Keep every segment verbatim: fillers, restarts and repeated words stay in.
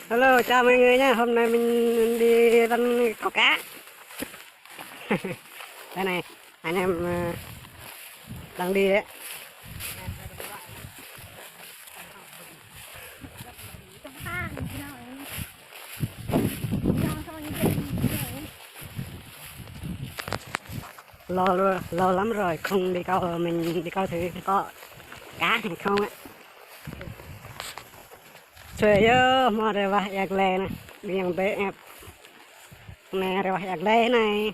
Hello, chào mọi người nha. Hôm nay mình đi lặn câu cá. Đây này, anh em, ờ, đang đi đấy. Lâu, lâu, lâu lắm rồi không đi câu, mình đi câu thử có cá hay không á. Xuê yơh, hmâo rơwah ia glai anai. Ƀing ayŏng adơi ĕp. Anai rơwah ia glai anai.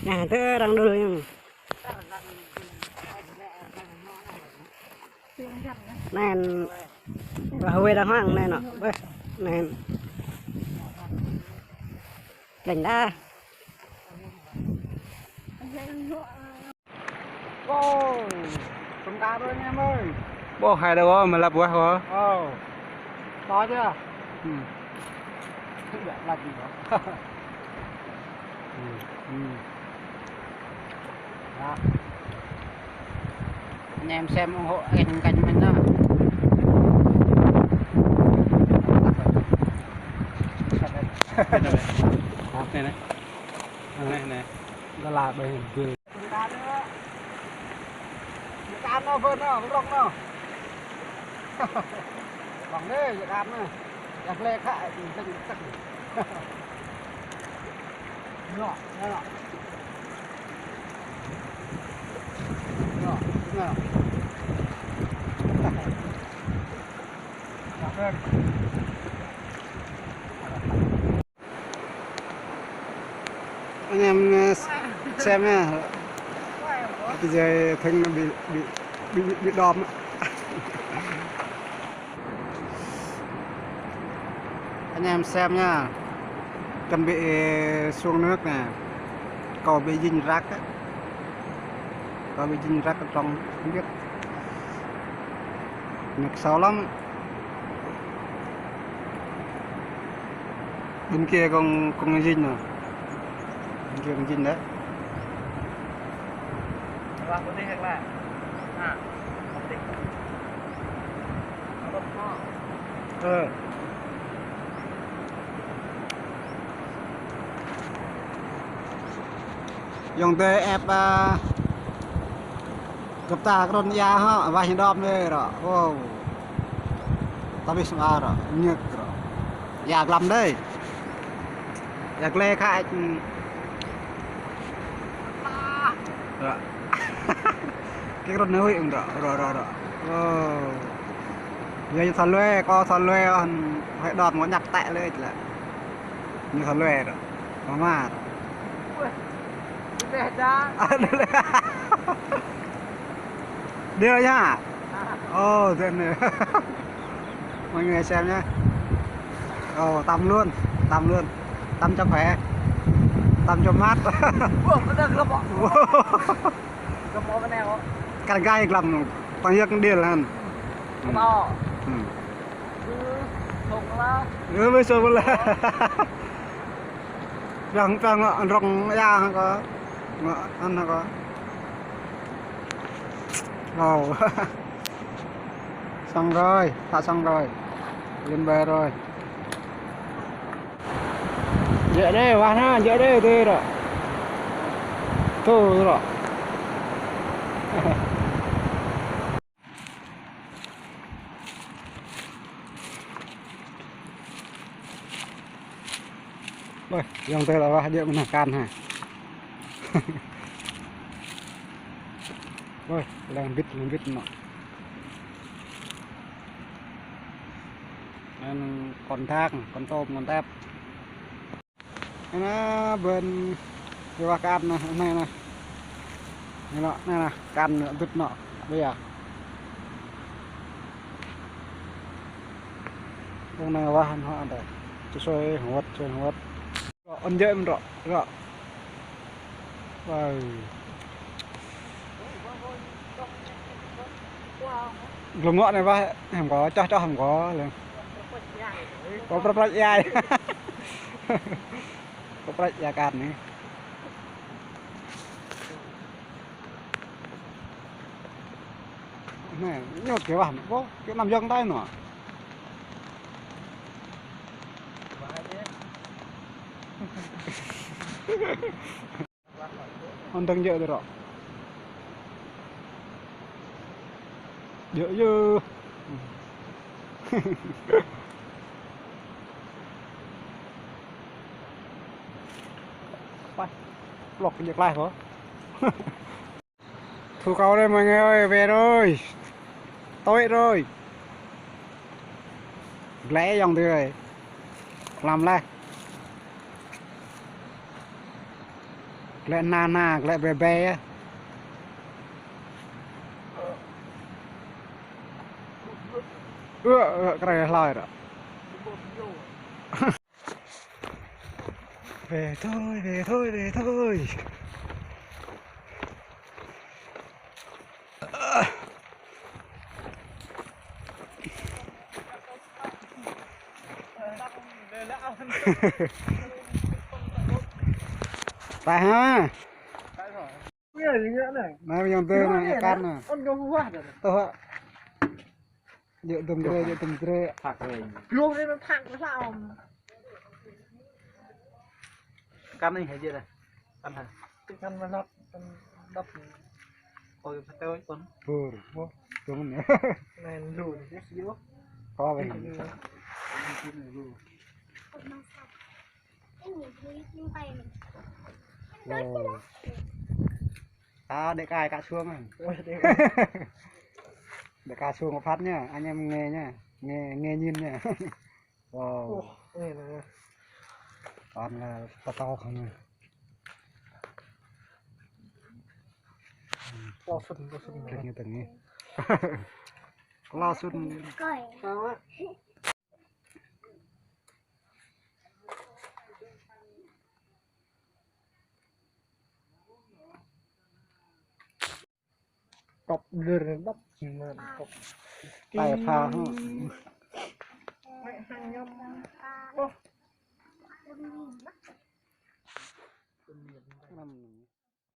Nah, tơ arăng đul ñu. Anai, rơwah wai đang hăng anai nŏ. Ƀơi, anai. Plĕnh đa. Ôi, trông cá rồi anh em ơi. Ƀôh, hai đứa có mà lặp quá hả? Ờ. To chưa? Ừ. Không biết lặp gì đó. Ừ, ừ. Đó. Anh em xem ủng hộ kênh, kênh mình nhá. Đây này. Đây này. Đó là đây. Cá nữa. Cá nó, bơ nó, rong nó. Rong đấy, cá nó. Cá lê khá, thì lênh chắc. Nó, nó, nó. Nó, nó. Nó, nó. Anh em, ờ, xem nha. Cái dây thun nó bị, bị, bị, bị, bị đom. Anh em xem nha. Chuẩn bị, ờ, xuống nước nè. Câu bị dính rác á. Câu bị dính rác ở trong, không biết. Nước sâu lắm. Bên kia cũng, cũng dính nè. Bên kia cũng dính đấy. Wah, putih ya, Kak? Nah, putih. Abang mau. Ờ. Ayŏng adơi ĕp, a, gơ̆p ta krŭn ia hŏ, wah ñu đom đơi rŏ. Ô. Tơbiă sum a rŏ, ñơk rŏ. Ia glăm đơi. Ia glai khă. Rŏ. Kơ krŭn nao huĭ rŏ, rŏ, rŏ, rŏ. Ô. Ia ñu thâo lui, kơ thâo lui, ôn, hơi đom ngŏ ñăk tĕ lui lĕ. Ñu thâo lui rŏ. Mama rŏ. Đi rồi nha. Ồ, thế này. Mọi người xem nhé. Ồ, tăm luôn, tăm luôn. Tăm cho khỏe. Tăm cho mát. Ủa, có được lắm ạ. Ủa. Gơ̆p mơ̆ bên này hả? Cắt gai lắm, tăng yơk điên hăn. Gơ̆p mơ̆. Ừ. Ư, sông la. Ư, với sông la. Răng, răng, răng, ya, hả, có. Ngă, ăn hả, có. Ồ. Xong rồi, thả xong rồi. Lên bờ rồi. Djơ̆ đơi, wah anai, djơ̆ đơi, tui rŏ. Tui rŏ. Ôi, ayŏng adơi lăi wah djơ̆ mơ̆n akan hă. Ôi, lăng bit, lăng bit nŏ. Anŭn kon dak, kon tôm, kon tep. Anai bơ̆n, wah akan anai, anai, anai. Anai nŏ, anai nŏ, akan dŭt nŏ, ƀiă. Ƀơi anai wah anŭn hŏ adih. Čơsui hơwơ̆t, čơsui hơwơ̆t. Rŏ, ôn jơ̆ mơ̆n rŏ, rŏ. Wow. Glông ngŏ anai wah, hăm kơ, čoh, čoh hăm kơ, lĕ. Kơ prăp prăp ia. Kơ prăp ia akan anai. Anai, ñu kơ wah, ƀôh, kơ năm yŏng tai anŭn. Hăng dơ̆ng djơ̆ tui rŏ. Djơ̆ yơh. Wah, plŏk djơ̆ klaih kơ. Thu kâo đây mọi người ơi, về rồi. Tối rồi. Glĕ yŏng tui ơi. Lăm laih. Glĕ na na, glĕ be be. Ơ, ơ, krơi hlơi rồi. Về thôi, về thôi, về thôi. Tại ha. Anai, anai, anai. Anai, anai, anai. Anai, anai, anai. Anai, anai, anai. Tuh, Pak. Yuk, dum dre, yuk, dum dre. Thak lagi. Belum, dia thak lah, Om. Kan anai hă dah. Kan hă. Kan menap, kan dap. Ôi, phải tôi con. Bur, bur. Dum anai. Anai lu, anai, yes, yuk. Kâo wai. Anai lu. Wow. À, để cài cả xuống à. Ôi, để cài. Để cài xuống một phát nha, anh em nghe nha. Nghe, nghe nhìn nha. Wow. Ủa, nghe nè. Toàn là to to không à. Lo sụn, lo sụn. Kinh như từng nghe. Lo sụn. Coi. Sao á? Kop lơ đắp mà kop. Tay pha hă. Năm.